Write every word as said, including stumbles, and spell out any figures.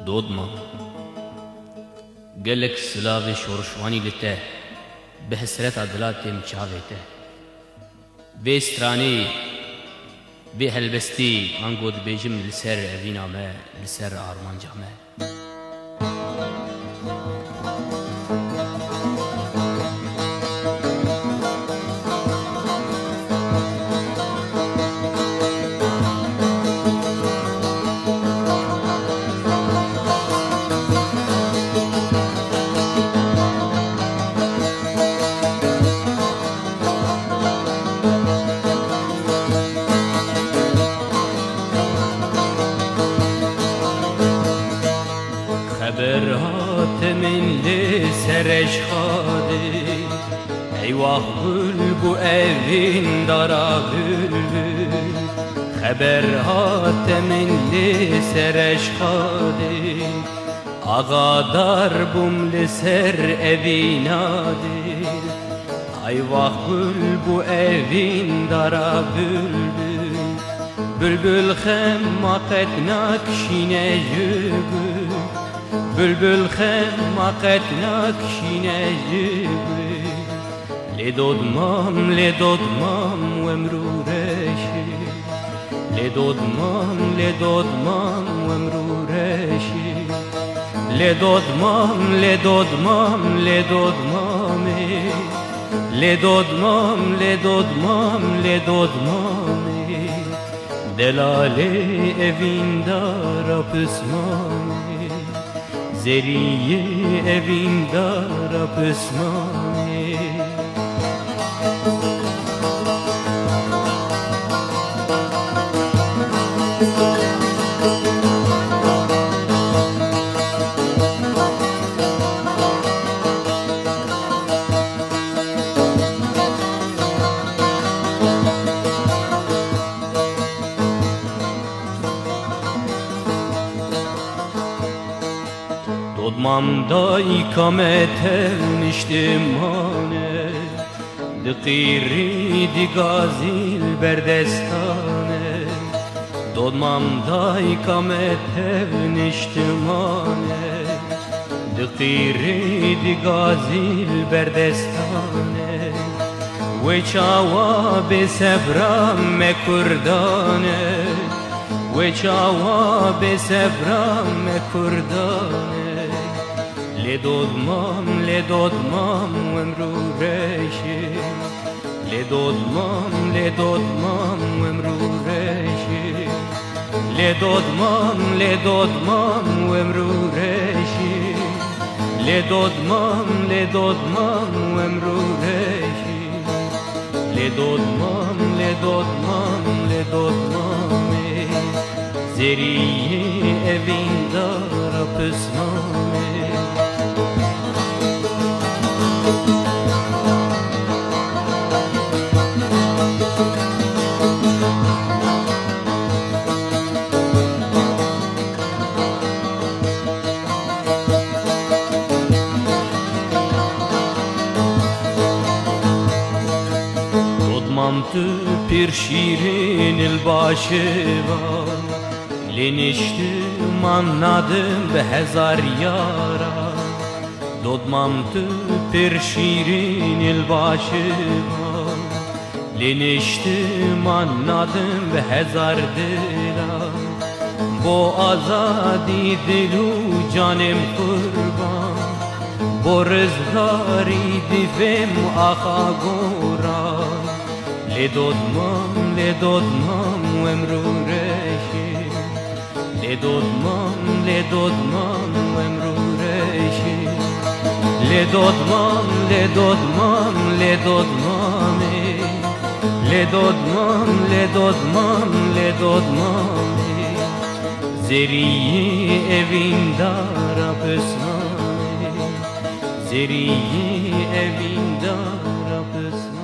Dodma. Gelek silavê şorişvanî li te, bi hesreta dila têm çavê te. Vê stranê, vê helbestî, ango dibêjim li ser evîna me, li ser armanca me. Xeber hate min li ser eşxadê, eywax gul bû evîndara bülbül. Xeber hate min li ser eşxadê, axadar bûm li ser evîna dê. Eywax gul bû evîndara bülbül. Bülbül xema qet nakişîne ji gul. Bülbül xema qet nakişîne ji gul. Lê dodmam, lê dodmam wemrû reşî. Lê dodmam, lê dodmam wemrû reşî. Lê dodmam, lê dodmam, lê dodmamê. Lê dodmam, lê dodmam, lê dodmamê. Delalê evîndara pismamê. Zeriyê evîndara pismamê. Dodmam dayika me tev niştiman e, diqîrî digazî li berdestan e. Dodmam dayika me tev niştiman e, diqîrî digazî li berdestan e. Wê çawa bê sebra me kurdan e, wê çawa bê sebra me kurdan e. Lê dodmam, lê dodmam wemrû reşî. Lê dodmam, lê dodmam wemrû reşî. Lê dodmam, lê dodmam wemrû reşî. Lê dodmam, lê dodmam wemrû reşî. Lê dodmam, lê dodmam, lê dodmamê. Zeriyê evîndara pismamê. Dodmam tu pir şîrîn il başê va, lê niştiman nadim bi hezar yara. Dodmam tu pir şîrîn il başê va, lê niştiman nadim bi hezar dila. Bo azadî dil û canêm qurban, bo rizgarî divêm axa gora. Lê dodmam, lê dodmam wemrû reşî. Lê dodmam, lê dodmam wemrû reşî. Lê dodmam, lê dodmam, lê dodmamê. Lê dodmam, lê dodmam, lê dodmamê. Zeriyê evîndara pismamê. Seriyê evîndara pirs